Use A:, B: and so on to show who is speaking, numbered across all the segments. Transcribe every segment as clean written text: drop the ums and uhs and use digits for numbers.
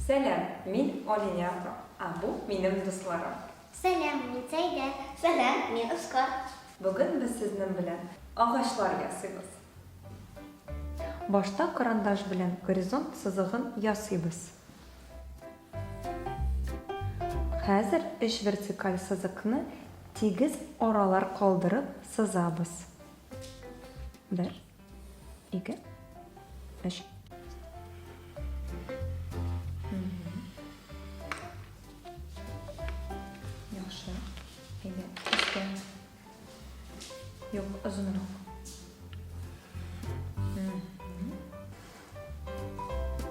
A: Сәлам, мин Алинә апа, ә бу минем дусларым.
B: Сәлам, мин Сәйдә.
C: Сәлам, мин Оскар.
A: Бүген без сезнең белән агачлар ясыйбыз. Башта карандаш белән горизонт сызыгын ясыйбыз. Хәзер өч вертикаль сызыкны тигез аралар калдырып сызабыз. Бер. Ике, өч. Яхшы. Әйдә, өскә. Юк, озынрак.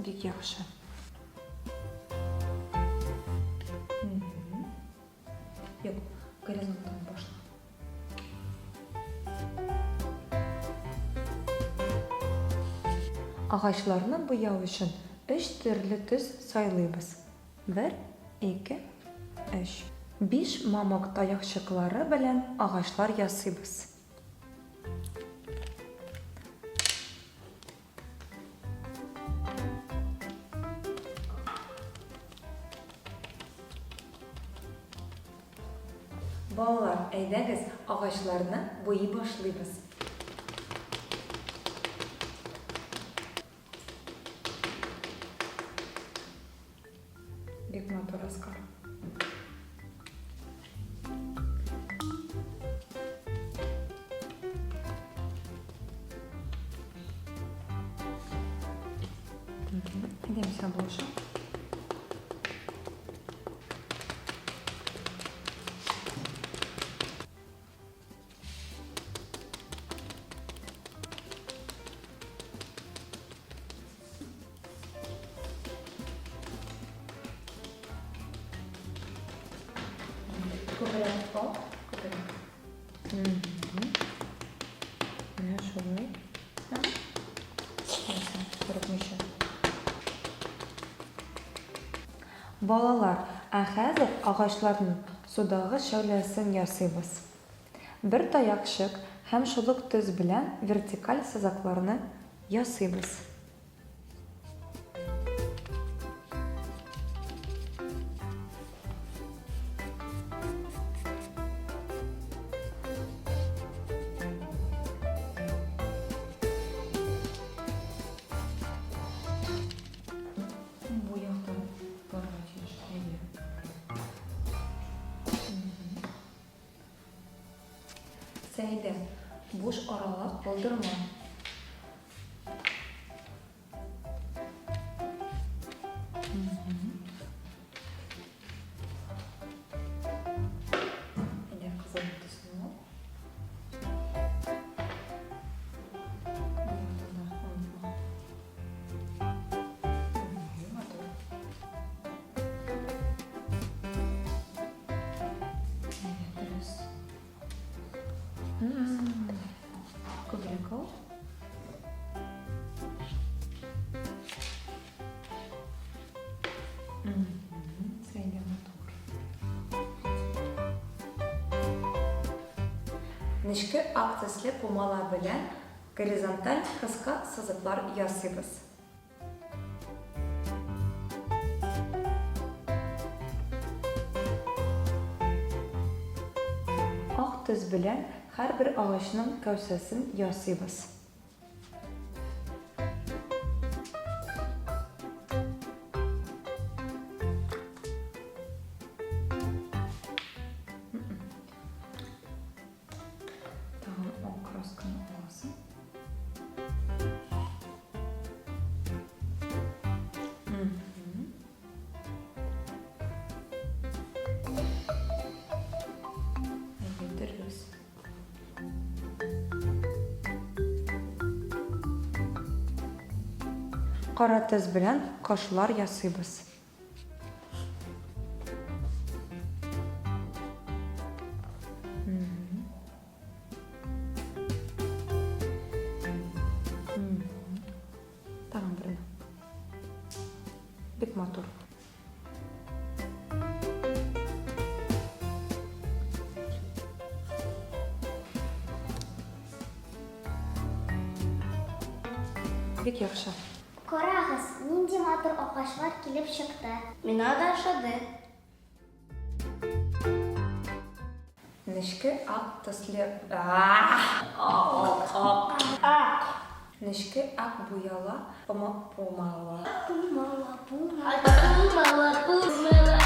A: Бик яхшы. Юк, горизонттан башла. Агачларны буяу өчен өч төрле төс сайлыйбыз. Бер, ике, өч. Биш мамык таякчыклары белән агачлар ясыйбыз. Балалар, әйдәгез, агачларны буйый башлыйбыз. Бик матур Оскар. Әйдә, мисал булыша. Күбрәк ал, күбрәк. Менә шулай. Курыкмыйча. Балалар, ә хәзер агачларның судагы шәүләсен ясыйбыз. Бер таякчык һәм шул ук төс белән вертикаль сызыкларны ясыйбыз. Бу яктан барырга тиеш. Әйе. Сәйдә, буш аралар калдырма. Әйдә, кызыл төсне ал. Бу яктан да онытма. Матур. Әйдә, дөрес. Күбрәк ал. Сәйдә матур. Нечкә ак төсле пумала белән горизонталь кыска сызыклар ясыйбыз. Ак төс белән һәрбер агачның кәүсәсен ясыйбыз. Тагын ак красканы аласың. Әйе, дөрес. Кара төс белән кашлар ясыйбыз. Тагын берне. Бик матур. Бик яхшы.
B: Карагыз, нинди матур агачлар килеп чыкты.
C: Миңа да ошады.
A: Нечкә ак төсле Нечкә ак буяла пумала.
B: Пумала, пумала.
C: Пумала, пумала.